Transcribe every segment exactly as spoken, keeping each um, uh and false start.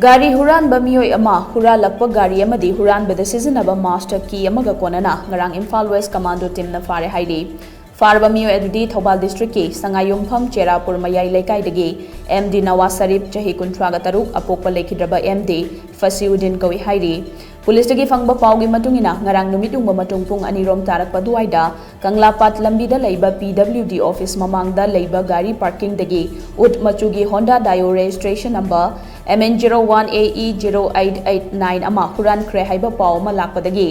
ꯒꯥꯔꯤ ꯍꯨꯔꯥꯟꯕ ꯃꯤꯑꯣꯏ ꯑꯃ, ꯍꯨꯔꯥꯜꯂꯛꯄ ꯒꯥꯔꯤ ꯑꯃꯗꯤ ꯍꯨꯔꯥꯟꯕꯗ ꯁꯤꯖꯤꯟꯅꯕ master key ꯑꯃꯒ ꯀꯣꯟꯅꯅ ꯉꯔꯥꯡ ꯏꯝꯐꯥꯜ West Commando teamꯅ ꯐꯥꯔꯦ ꯍꯥꯏꯔꯤ꯫ ꯐꯥꯔꯕ ꯃꯤꯑꯣꯏ ꯑꯗꯨꯗꯤ ꯊꯧꯕꯥꯜ districtꯀꯤ ꯁꯉꯥꯏꯌꯨꯝꯐꯝ ꯆꯦꯔꯥꯄꯨꯔ ꯃꯌꯥꯏ ꯂꯩꯀꯥꯏꯗꯒꯤ M D ꯅꯋꯥꯖ ꯁꯔꯤꯐ, ꯆꯍꯤ ꯀꯨꯟꯊ꯭ꯔꯥꯒ ꯇꯔꯨꯛ, ꯑꯄꯣꯛꯄ ꯂꯩꯈꯤꯗ꯭ꯔꯕ M D ꯐꯁꯤꯎꯗꯤꯟ ꯀꯧꯏ ꯍꯥꯏꯔꯤ꯫ ꯄꯨꯂꯤꯁꯇꯒꯤ ꯐꯪꯕ ꯄꯥꯎꯒꯤ ꯃꯇꯨꯡ ꯏꯟꯅ, ꯉꯔꯥꯡ ꯅꯨꯃꯤꯠ ꯌꯨꯡꯕ ꯃꯇꯨꯡ ꯄꯨꯡ ꯑꯅꯤꯔꯣꯝ ꯇꯥꯔꯛꯄ ꯑꯗꯨꯋꯥꯏꯗ ꯀꯪꯂꯥꯄꯥꯠ ꯂꯝꯕꯤꯗ ꯂꯩꯕ P W D office ꯃꯃꯥꯡꯗ ꯂꯩꯕ ꯒꯥꯔꯤ parkingꯗꯒꯤ ꯎꯠ ꯃꯆꯨꯒꯤ Honda Dio registration number M N zero one A E zero eight eight nine ꯑꯃ ꯍꯨꯔꯥꯟꯈ꯭ꯔꯦ ꯍꯥꯏꯕ ꯄꯥꯎ ꯑꯃ ꯂꯥꯛꯄꯗꯒꯤ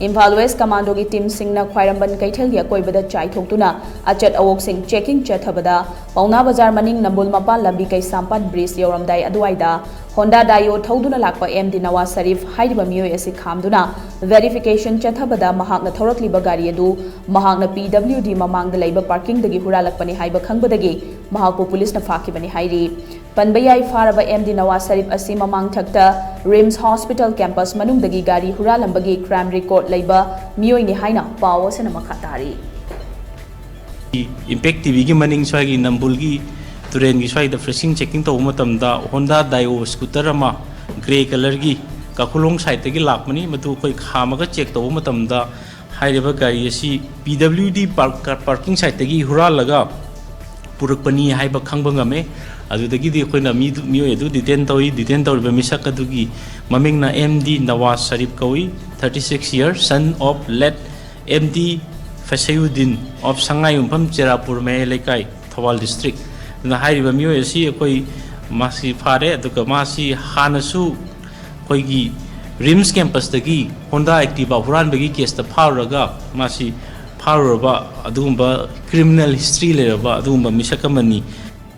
ꯏꯝꯐꯥꯜ West Commandoꯒꯤ teamꯁꯤꯡꯅ ꯈ꯭ꯋꯥꯏꯔꯝꯕꯟ ꯀꯩꯊꯦꯜꯒꯤ ꯑꯀꯣꯏꯕꯗ ꯆꯥꯏꯊꯣꯛꯇꯨꯅ ꯑꯆꯠ ꯑꯋꯣꯛꯁꯤꯡ checking ꯆꯠꯊꯕꯗ, ꯄꯥꯎꯅꯥ ꯕꯖꯥꯔ ꯃꯅꯤꯡ ꯅꯝꯕꯨꯜ ꯃꯄꯥꯟ ꯂꯝꯕꯤ ꯀꯩꯁꯥꯝꯄꯥꯠ bridge ꯌꯧꯔꯝꯗꯥꯏ ꯑꯗꯨꯋꯥꯏꯗ Honda Dio ꯊꯧꯗꯨꯅ ꯂꯥꯛꯄ M D ꯅꯋꯥꯖ ꯁꯔꯤꯐ ꯍꯥꯏꯔꯤꯕ ꯃꯤꯑꯣꯏ ꯑꯁꯤ ꯈꯥꯝꯗꯨꯅ verification ꯆꯠꯊꯕꯗ ꯃꯍꯥꯛꯅ ꯊꯧꯔꯛꯂꯤꯕ ꯒꯥꯔꯤ ꯑꯗꯨ ꯃꯍꯥꯛꯅ P W D ꯃꯃꯥꯡꯗ ꯂꯩꯕ parkingꯗꯒꯤ ꯍꯨꯔꯥꯜꯂꯛꯄꯅꯤ ꯍꯥꯏꯕ ꯈꯪꯕꯗꯒꯤ ꯃꯍꯥꯛꯄꯨ ꯄꯨꯂꯤꯁꯅ ꯐꯥꯈꯤꯕꯅꯤ ꯍꯥꯏꯔꯤ꯫ ꯄꯟꯕ ꯌꯥꯏ, ꯐꯥꯔꯕ M D ꯅꯋꯥꯖ ꯁꯔꯤꯐ ꯑꯁꯤ ꯃꯃꯥꯡꯊꯛꯇ RIMS Hospital campus ꯃꯅꯨꯡꯗꯒꯤ ꯒꯥꯔꯤ ꯍꯨꯔꯥꯜꯂꯝꯕꯒꯤ crime record ꯂꯩꯕ ꯃꯤꯑꯣꯏꯅꯤ ꯍꯥꯏꯅ ꯄꯥꯎ ꯑꯁꯤꯅ ꯃꯈꯥ ꯇꯥꯔꯤ꯫ Impact TVꯒꯤ ꯃꯅꯤꯡ ꯁ꯭ꯋꯥꯏꯒꯤ ꯅꯝꯕꯨꯜꯒꯤ ꯇꯨꯔꯦꯟꯒꯤ ꯁ꯭ꯋꯥꯏꯗ precinct checking ꯇꯧꯕ ꯃꯇꯝꯗ Honda Dio scooter ꯑꯃ grey colourꯒꯤ ꯀꯥꯈꯨꯂꯣꯡ sideꯇꯒꯤ ꯂꯥꯛꯄꯅꯤ꯫ ꯃꯗꯨ ꯑꯩꯈꯣꯏ ꯈꯥꯝꯃꯒ check ꯇꯧꯕ ꯃꯇꯝꯗ ꯍꯥꯏꯔꯤꯕ ꯒꯥꯔꯤ ꯑꯁꯤ P W D park, parking sideꯇꯒꯤ ꯍꯨꯔꯥꯜꯂꯒ ꯄꯨꯔꯛꯄꯅꯤ ꯍꯥꯏꯕ ꯈꯪꯕ ꯉꯝꯃꯦ꯫ ꯑꯗꯨꯗꯒꯤꯗꯤ ꯑꯩꯈꯣꯏꯅ ꯃꯤ, ꯃꯤꯑꯣꯏ ꯑꯗꯨ detain ꯇꯧꯏ꯫ Detain ꯇꯧꯔꯤꯕ ꯃꯤꯁꯛ ꯑꯗꯨꯒꯤ ꯃꯃꯤꯡꯅ M D ꯅꯋꯥꯖ ꯁꯔꯤꯐ ꯀꯧꯏ, thirty six year, son of late M D ꯐꯁꯩꯎꯗꯤꯟ of ꯁꯉꯥꯏꯌꯨꯝꯐꯝ ꯆꯦꯔꯥꯄꯨꯔ ꯃꯌꯥꯏ ꯂꯩꯀꯥꯏ, ꯊꯧꯕꯥꯜ district꯫ ꯑꯗꯨꯅ ꯍꯥꯏꯔꯤꯕ ꯃꯤꯑꯣꯏ ꯑꯁꯤ ꯑꯩꯈꯣꯏ ꯃꯥꯁꯤ ꯐꯥꯔꯦ꯫ ꯑꯗꯨꯒ ꯃꯥꯁꯤ ꯍꯥꯟꯅꯁꯨ ꯑꯩꯈꯣꯏꯒꯤ RIMS campusꯇꯒꯤ Honda Activa ꯍꯨꯔꯥꯟꯕꯒꯤ caseꯇ ꯐꯥꯔꯨꯔꯒ ꯃꯥꯁꯤ ꯐꯥꯔꯨꯔꯕ ꯑꯗꯨꯒꯨꯝꯕ criminal history ꯂꯩꯔꯕ ꯑꯗꯨꯒꯨꯝꯕ ꯃꯤꯁꯛ ꯑꯃꯅꯤ꯫